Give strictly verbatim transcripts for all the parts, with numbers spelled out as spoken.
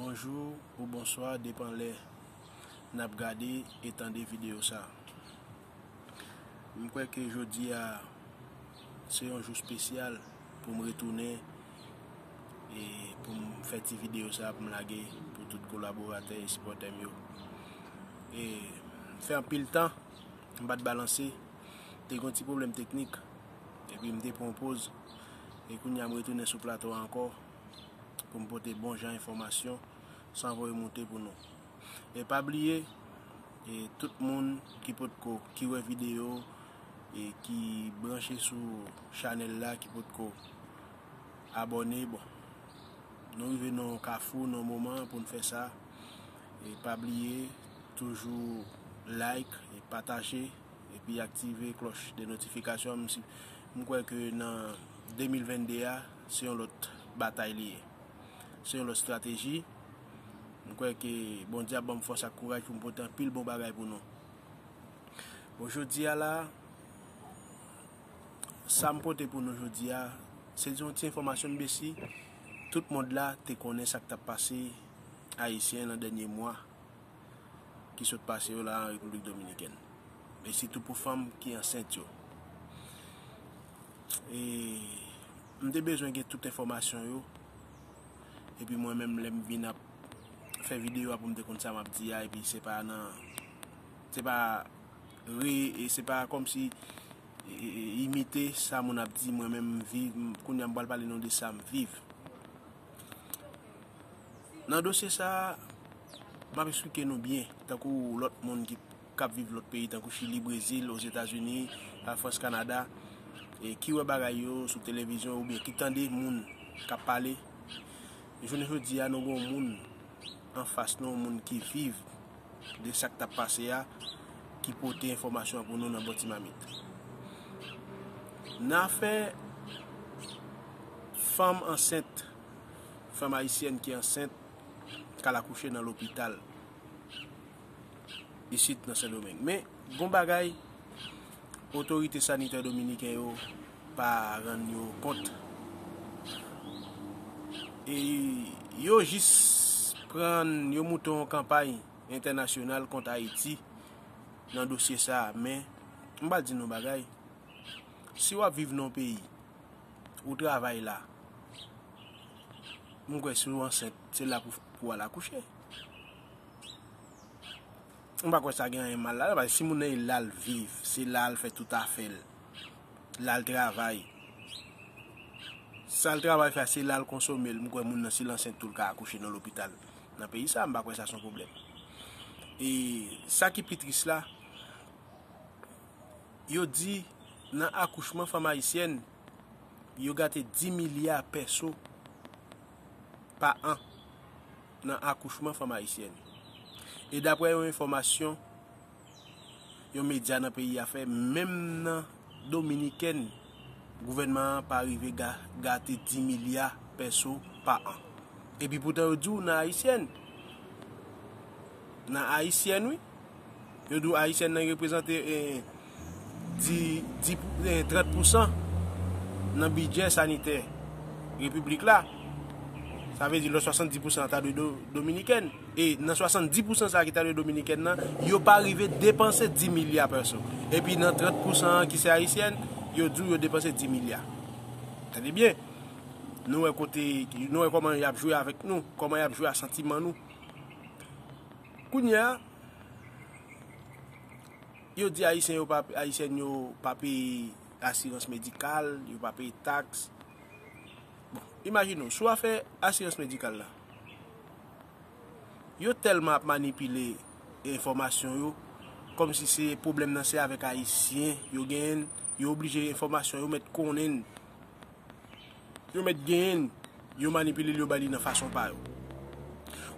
Bonjou ou bonswa, depan lè n ap gade e tande videyo sa. M kwè ke jodi a se yon jou espesyal pou m retounen e pou m fè ti videyo sa pou m lage pou tout kolaboratè e sipòtè m yo. E fè anpil tan m pa t balanse, te gen yon ti pwoblèm teknik, epi m te pran yon poz, e kounye a m retounen sou plato a ankò pou m pote bon jan enfòmasyon san voye moute pou nou. E pa bliye, e tout moun ki potko, ki wè videyo, e ki branche sou chanèl la, ki potko abòne, bon, nou rive nan yon kafou, nan yon moman pou n fè sa. E pa bliye, toujou like, e pataje, epi aktive klòch de notifikasyon. M si, m kwè ke nan de mil venn de a, se yon lòt batay li ye. Se yon lòt estrateji. M kwè ke Bondye ap ban m fòs ak kouraj pou m pote anpil bon bagay pou nou. Bon, jodi a la, sa m pote pou nou jodi a, se yon ti enfòmasyon, m besi tout mond la te konnen sa k t ap pase Ayisyen nan dènye mwa ki sot pase yo la an Repiblik Dominikèn. E sitou pou fanm ki ansent yo. E m te bezwen gen tout enfòmasyon yo. Epi mwen menm, lè m vin ap fè videyo a pou m te konn sa m ap di a, epi se pa nan, se pa re, e se pa kòmsi, e, e, e, imite sa moun ap di, mwen menm m viv, m, kounye a m pral pale nou de sa m viv. Nan dosye sa a, m ap eksplike nou byen, tankou lòt moun ki, k ap viv lòt peyi, tankou Chili, Brezil, Ozetazini, Lafrans, Kanada, e ki wè bagay yo sou televizyon oubyen ki tande moun k ap pale. Jounen jodi a, nou gen yon moun anfas nou, yon moun ki viv de sa k t ap pase a, ki pote enfòmasyon an pou nou nan bò ti mamit. Nan afè fanm ansent, fanm ayisyèn ki ansent, k al akouche nan lopital isit nan Sendomeng. Men, gon bagay otorite sanitè dominiken yo pa rann yo kont. E yo jis pran, yo moute yon kanpay entènasyonal kont Ayiti nan dosye sa a. Men, m pral di nou bagay. Si w ap viv nan yon peyi, ou travay la, m kwè si w ansent, se la pou, pou w al akouche. M pa kwè sa gen anyen mal ladan, paske si moun nan e la l viv, se la l fè tout afè l, la l travay. Sa l travay fè a, se la l konsome l, m kwè moun nan si l ansent tou l ka akouche nan lopital. Nan peyi sa, m pa kwè sa se yon pwoblèm. E sa ki pi tris la, yo di nan akouchman fanm ayisyèn, yo gate dis milya pèso pa an nan akouchman fanm ayisyèn. E daprè yon enfòmasyon yon medya nan peyi a fè, menm nan Dominikèn, gouvènman an pa rive ga-, gate dis milya pèso pa an. Epi poutan yo di w nan ayisyèn. Nan ayisyèn, wi. Yo di w ayisyèn nan reprezante, eh, di, di pou, eh, trant pousan nan bidjè sanitè repiblik la. Sa vle di lòt swasanndis pousan ta dwe do-, dominikèn. E nan swasanndis pousan sa ki ta dwe dominikèn nan, yo pa rive depanse dis milya pèso. Epi nan trant pousan an ki se ayisyèn, yo di w yo depanse dis milya. Tande byen. Nou wè kote, nou wè kòman y ap jwe avèk nou, kòman y ap jwe ak santiman nou. Kounye a, yo di ayisyen yo pa, ayisyèn yo pa peye asirans medikal, yo pa peye taks. Bon, imajine w, sou afè asirans medikal la, yo tèlman ap manipile enfòmasyon yo, kòmsi se pwoblèm nan se avèk ayisyen yo genyen l, yo oblije enfòmasyon yo mèt konnen l. Yo mèt genyen l, yo manipile l, yo bay li nan fason pa yo.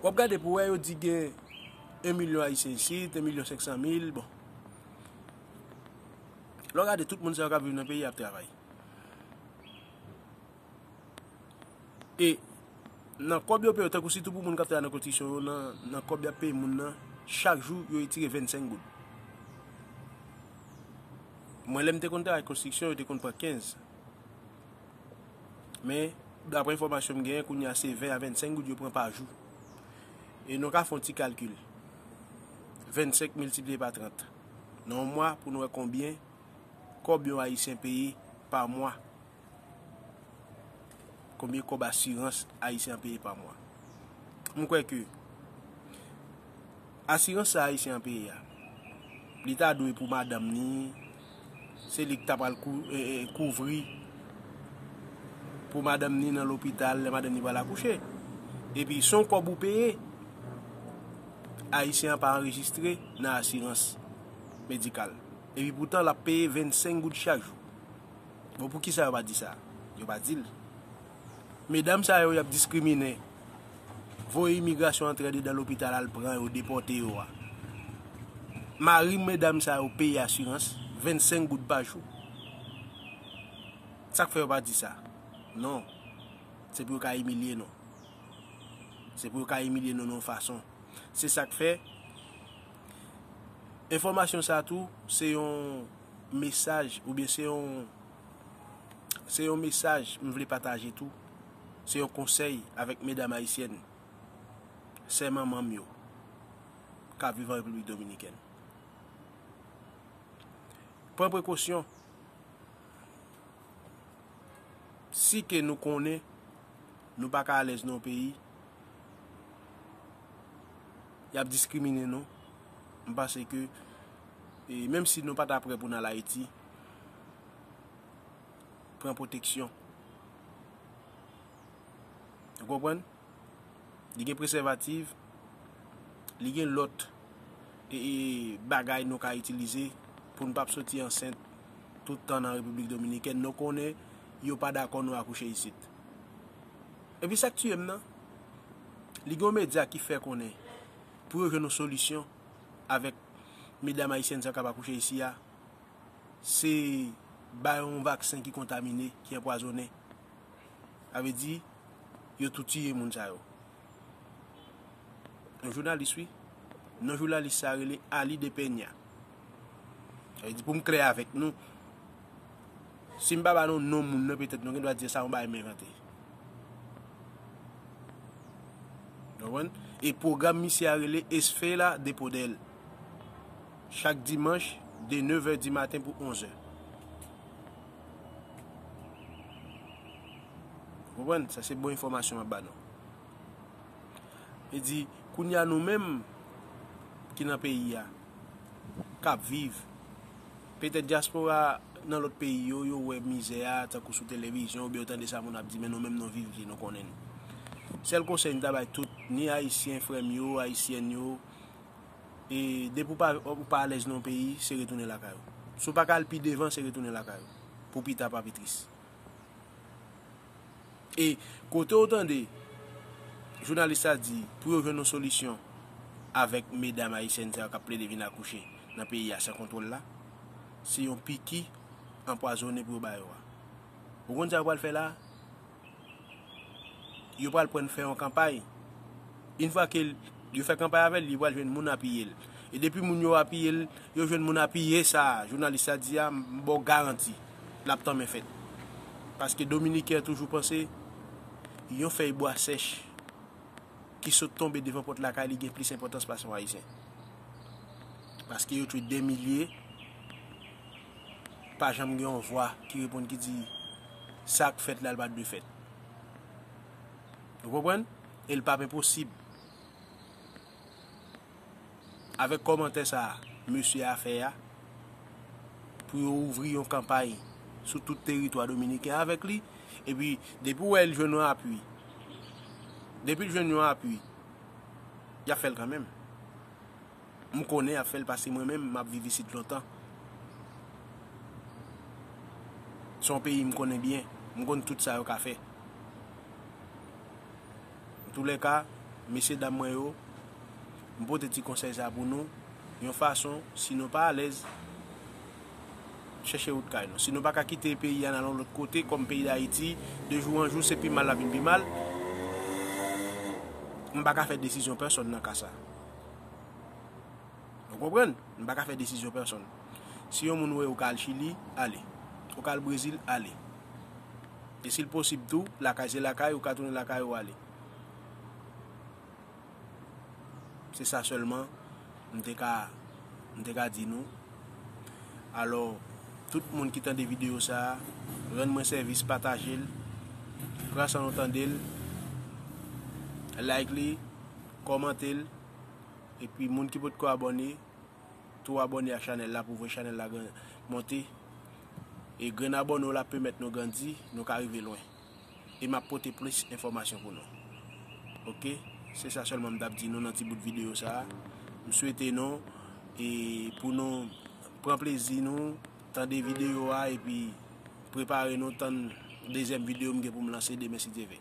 W ap gade pou wè yo di gen en milyon ayisyen isit, en milyon senk san mil, bon. Lè w gade tout moun sa yo k ap viv nan peyi a ap travay. E nan kòb yo peye yo, tankou sitou pou moun k ap travay nan konstriksyon yo, nan, nan kòb y ap peye moun nan, chak jou yo retire vennsenk goud. Mwen, lè m te konn travay konstriksyon, yo te konn pran kenz. Men, daprè enfòmasyon m genyen, kounye a se ven a vennsenk goud yo pran pa jou. E nou ka fè yon ti kalkil. Vennsenk miltipliye pa trant. Nan yon mwa, pou nou wè konbyen kòb yon Ayisyen peye pa mwa. Konbyen kòb asirans Ayisyen an peye pa mwa. M kwè ke asirans sa Ayisyen an peye a, li ta dwe pou madanm ni, se li ki ta pral kou, e, e, kouvri pou madanm ni nan lopital, lè madanm ni pral akouche. Epi se yon kòb ou peye, Ayisyen an pa anrejistre nan asirans medikal. Epi poutan, l ap peye vennsenk goud chak jou. Bon, poukisa yo pa di sa? Yo pa di l. Medam sa yo, y ap diskrimine. Voye imigrasyon antre andedan lopital al pran yo, depòte yo a. Mari medam sa yo peye asirans vennsenk goud pa jou. Sa k fè yo pa di sa? Non. Se pou yo ka imilye nou. Se pou yo ka imilye nou nan yon fason. Se sa k fè enfòmasyon sa tou, se yon mesaj, oubyen se yon, se yon mesaj m vle pataje tou. Se yon konsèy avèk medam ayisyèn, sè manman m yo, k ap viv an Repiblik Dominikèn. Pran prekosyon. Si ke nou konnen nou pa ka alèz nan yon peyi, y ap diskrimine nou, m panse ke, e, menm si nou pa ta prè pou n al Ayiti, pran pwoteksyon. Ou konprann? Li gen presèvatif, li gen lòt, e, e, bagay nou ka itilize pou n p ap soti ansent tout tan nan Repiblik Dominikèn. Nou konnen yo pa dakò nou akouche isit. Epi sa k tiye m nan, li gen yon medya ki fè konnen pou yo jwenn yon solisyon avèk medam ayisyèn sa k ap akouche isi a, se ba yo yon vaksen ki kontamine, ki anpwazonnen. Sa vle di, yo tou tiye moun sa yo. Yon jounalis, wi. Non jounalis sa rele Ali de Peña. Sa vle di, pou m klè avèk nou, si m pa ba nou non moun nan, petèt nou gen dwa di sa yon bagay m envante. Ou konprann? E pwogram misye a rele Esfera de Poder. Chak dimanch, de nevè di maten pou onzè. Ou konprann? Sa se bon enfòmasyon m ap ba nou. E di, kounye a nou menm ki nan peyi a, k ap viv, petèt dyaspora nan lòt peyi yo, yo wè mizè a, tankou sou televizyon, oubyen yo tande sa moun ap di, men nou menm nou viv li, nou konnen l. Sèl konsèy m ta bay tout, ni ayisyen frè m yo, ayisyèn yo, e depi w pa, ou pa alèz nan yon peyi, se retounen lakay ou. Si w pa ka al pi devan, se retounen lakay ou. Pou pita pa pi tris. E kote w tande jounalis la di pou yo jwenn yon solisyon avèk medam ayisyèn sa yo k ap plede vin akouche nan peyi a san kontwòl la, se yon piki anpwazonnen pou yo ba yo a. Ou konn sa yo pral fè la? Yo pral pran fè yon kanpay. Yon fwa ke l, yo fè kanpay avè l, li pral jwenn moun apiye l. E depi moun yo apiye l, yo jwenn moun apiye sa jounalis la di a, m ba w garanti, l ap tanmen fèt. Paske Dominiken an toujou panse yon fèy bwa sèch ki sot tonbe devan pòt lakay li gen plis enpòtans pase yon Ayisyen. Paske yo tchwe dè milye, pa janm gen yon vwa ki reponn ki di sa k fèt la, l pa t dwe fèt. Ou konprann? E l p ap enposib. Avèk kòmantè sa a mesye a fè a, pou yo ouvri yon kanpay sou tout teritwa dominiken avèk li, epi depi w wè l jwenn yon apui, depi l jwenn yon apui, y ap fè l kanmenm. M konnen y ap fè l paske mwen menm, m ap viv isit lontan. Se yon peyi m konnen byen. M konn tout sa yo ka fè. Antoulèka, mesye dam mwen yo, m pote ti konsèy sa pou nou. Yon fason, si nou pa alèz, chèche wout kay nou. Si nou pa ka kite peyi a n al yon lòt kote, kòm peyi Dayiti, de jou an jou, se pi mal l ap vin pi mal. M pa ka fè desizyon pèsonn nan ka sa. Ou konprann? M pa ka fè desizyon pèsonn. Si yon moun wè ou ka al Chili, ale. Ou ka al Brezil, ale. E si l posib tou, lakay se lakay, ou ka tounen lakay ou ale. Se sa sèlman m te ka, m te ka di nou. Alò, tout moun ki tande videyo sa a, rann mwen sèvis, pataje l, pran san w tande l, like li, kòmante l, epi moun ki potko abòne, tou abòne ak chanèl la pou w wè chanèl la gran, monte. E grenn abòne w la pèmèt nou grandi, nou ka rive lwen. E m ap pote plis enfòmasyon pou nou. Oke? Se sa sèlman m t ap di nou nan ti bout videyo sa a. M swete nou, e pou nou pran plezi nou, tande videyo a, epi prepare nou tann dezyèm videyo m gen pou m lanse demen si Dye vle.